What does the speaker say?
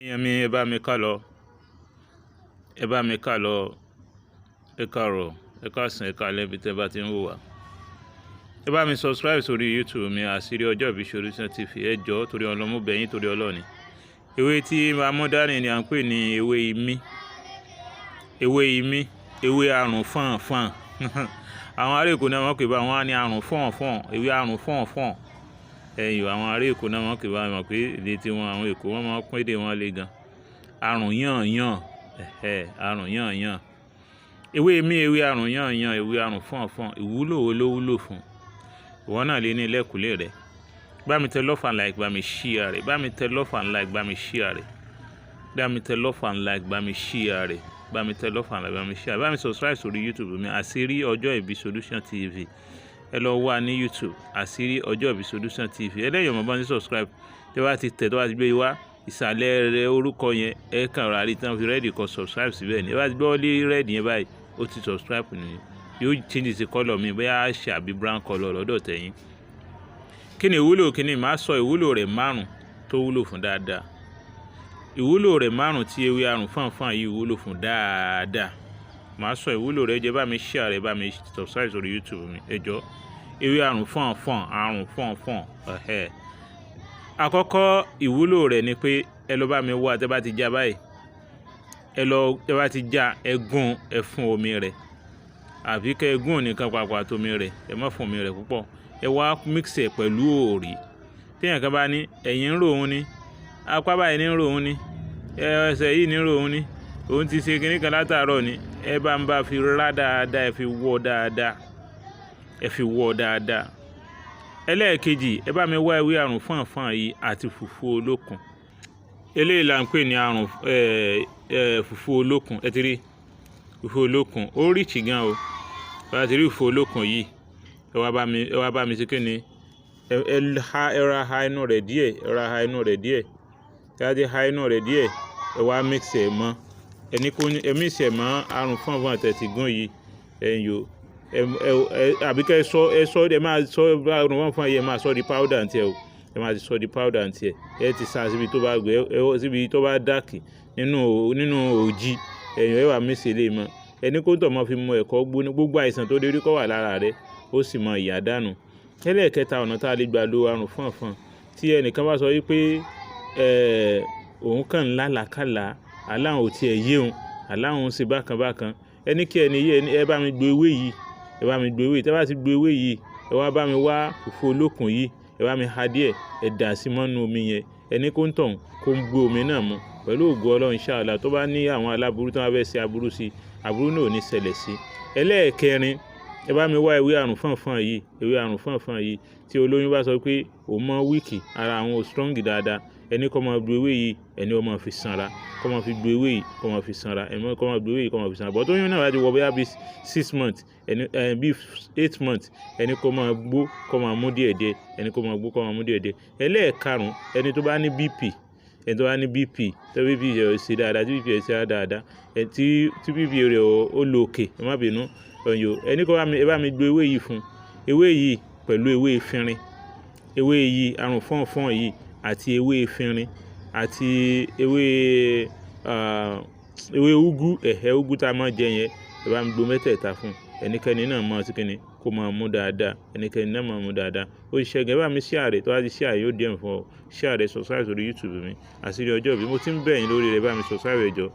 Èèyàn mi, ẹ bá mi ká lọ. Ẹ bá mi ká lọ. Ẹ káàárọ̀, ẹ káàsán, ẹ káalẹ́ bí tẹ bá ti ń wò wá. Ẹ bá mi subscribe sórí YouTube mi, Àṣírí Ọjọ́ Ìbí Solution TV. Ẹ jọ̀ọ́, torí Ọlọ́run, mo bẹ̀ yín torí Ọlọ́run ni. Ewé tí a mú dání ni à ń pè ní ewé imí. Ewé imí, ewé àrùn fọ̀nfọ̀n. Àwọn ará Èkó náà wọ́n pè bá wọn á ní àrùn fọ̀nfọ̀n, ewé àrùn fọ̀nfọ̀n. Ẹ̀yìn àwọn ará Èkó náà wọ́n pè bá wọn pé èdè tí wọn, àwọn Èkó wọ́n máa ń pín èdè wọn le gan. Àrùn yàn yàn, ẹ̀hẹ̀, àrùn yàn yàn. Ewé imí, ewé àrùn yàn yàn, ewé àrùn fọ̀nfọ̀n. Ìwúlò wo ló wúlò fún? Ìwọ náà lè ní lẹ́kùlé rẹ. Bá mi tẹ love and like, bá mi share rẹ̀. Bá mi tẹ love and like, bá mi share rẹ̀. Bá mi tẹ love and like, bá mi share rẹ̀. Bá mi tẹ love and like, bá mi share. Bá mi subscribe sórí YouTube mi, Àṣírí Ọjọ́ Ìbí Solution TV. Ẹ lọ wá ní YouTube, Àṣírí Ọjọ́ Ìbí Solution TV. Ẹlẹ́yìn ọmọ bá ní subscribe. Tí wọ́n bá ti tẹ̀, tó bá ti gbé wá, ìsàlẹ̀ rẹ̀ orúkọ yẹn, ẹ kàn rà rí tí wọ́n fi red kọ subscribe síbẹ̀ ni. Ẹ bá ti gbọ́ lé red yẹn báyìí, ó ti subscribe nìyẹn. Yóò change sí color mi, bóyá ash àbí brown color lọ́dọ̀ tẹ̀yìn. Kí ni ìwúlò kí ni? Màá sọ ìwúlò rẹ̀ márùn-ún tó wúlò fún dáadáa. Ìwúlò rẹ̀ márùn-ún tí ewé àrùn fọ̀nfọ̀n yìí wúlò fún dáadáa. Màá sọ ìwúlò rẹ̀ jẹ́. Bá mi share rẹ̀, bá mi subscribe sórí YouTube mi. Ẹ jọ̀ọ́, ewé àrùn fọ̀nfọ̀n, àrùn fọ̀nfọ̀n, ẹ̀hẹ̀. Àkọ́kọ́ ìwúlò rẹ̀ ni pé ẹ lọ bá mi wá, tẹ́ bá ti já báyìí. Ẹ lọ, tẹ́ bá ti já, ẹ gún, ẹ fún omi rẹ̀. Àbí kẹ́ ẹ gún nìkan papọ̀ àti omi rẹ̀, ẹ má fún omi rẹ̀ púpọ̀. Ẹ wá mix ẹ̀ pẹ̀lú òrì. Tí èèyàn kan bá ní ẹ̀yìn ń ro òun ni, apá báyìí ní ń ro òun ni, ẹsẹ̀ yìí ní ń ro òun ni, òun ti ṣe kíní kan látàárọ̀ ni, ẹ bá ń bá fi rá dáadáa, ẹ fi wọ́ dáadáa, ẹ fi wọ́ dáadáa. Ẹlẹ́ẹ̀kejì, ẹ bá mi wá ewé àrùn fọ̀nfọ̀n yìí àti fùfú olókun. Eléyìí là ń pè ní àrùn fùfú olókun. Ẹ ti rí fùfú olókun, ó rich gan o. Bá ti rí fùfú olókun yìí, ẹ wá bá mi ṣe kíni? Ẹ ha, ẹ ra ha inú rẹ̀ díẹ̀, ẹ ra ha inú rẹ̀ díẹ̀. Tí a ti ha inú rẹ̀ díẹ̀, ẹ wá mix ẹ̀ mọ́. Ẹ ní kó ní, ẹ mix ẹ̀ mọ́ àrùn fọ̀nfọ̀n tẹ̀ tí gún yìí. Ẹ̀yin o, ẹ àbí kí ẹ sọ, ẹ máa sọ àrùn fọ̀nfọ̀n yìí, ẹ máa sọ di powder ntí ẹ o. Ẹ máa ti sọ di powder ntí ẹ. Ẹ ti sa síbi tó bá gbẹ, ẹ síbi tó bá dark nínú òjì. Ẹ̀yin ẹ wá mix eléyìí mọ́. Ẹ ní kó tó máa fi mu ẹ̀kọ́ gbóná, gbogbo àìsàn tó lè rí kó wà lára rẹ̀, ó sì mọ ìyà dànù. Ẹlẹ́ẹ̀kẹta ọ̀nà tí a lè gbà lo àrùn fọ̀nfọ̀n, tí ẹnìkan bá sọ wípé, òun kàn ń lá àlákàlà, àlá òun ò tí ẹ yé òun, àlá òun ṣe bákan bákan. Ẹ ní kí ẹni yìí, ẹ bá mi gbo ewé yìí, ẹ bá mi gbo ewé yìí. Tí ẹ bá ti gbo ewé yìí, ẹ wá bá mi wá fùfú olókun yìí, ẹ bá mi ha díẹ̀, ẹ dà sí mọ́nú omi yẹn. Ẹ ní kó ń tọ̀ún, kó ń gbé omi náà mu pẹ̀lú ògo Ọlọ́run, inshallah. Tó bá ní àwọn aláburú tí wọ́n fẹ́ ṣe aburú sí, aburú náà ò ní ṣẹlẹ̀ sí. Ẹlẹ́ẹ̀kẹrin, ẹ bá mi wá ewé àrùn fọ̀nfọ̀n yìí, ewé àrùn fọ̀nfọ̀n yìí. Tí olóyún bá sọ pé òun mọ́ weak, ara àwọn ò strong dáadáa, ẹ ní kó máa gbo ewé yìí, ẹ ní ó máa fi sanra. Kó máa fi gbo ewé yìí, kó máa fi sanra. Ẹ mọ̀ kó máa gbo ewé yìí, kó máa fi sanra. But tóyún náà bá ti wọ bóyá bí 6 months, ẹni, bí 8 months, ẹ ní kó máa gbó, kó máa mú díẹ̀díẹ̀. Ẹ ní kó máa gbó, kó máa mú díẹ̀díẹ̀. Ẹlẹ́ẹ̀karùn-ún, ẹni tó bá ní BP, ẹni tó bá ní BP, tí BP rẹ̀ ò ṣe dáadáa, tí BP rẹ̀ ṣe dáadáa, tí BP rẹ̀ ó lọ òkè, ẹ má bínú, ẹ̀yin o. Ẹ ní kó bá mi, ẹ bá mi gbo ewé yìí fún. Ewé yìí pẹ̀lú ewé efinrin. Ewé yìí, àrùn fọ̀nfọ̀n yìí àti ewé efinrin àti ewé úgú, ẹ̀hẹ́, úgú tí a máa ń jẹ yẹn, ẹ bá mi gbo mẹ́tẹ̀ẹ̀ta fún. Ẹnikẹ́ni náà mọ̀ sí kíni kó máa mú dáadáa. Ẹnikẹ́ni náà máa mú dáadáa. Ó ṣiṣẹ́ gan. Ẹ bá mi share rẹ̀, tó bá ti share, yóò DM fún ọ. Share rẹ̀, subscribe sórí YouTube mi, Àṣírí Ọjọ́ Ìbí. Mo ti ń bẹ̀ yín lórí rẹ̀, bá mi subscribe, ẹ jọ̀ọ́.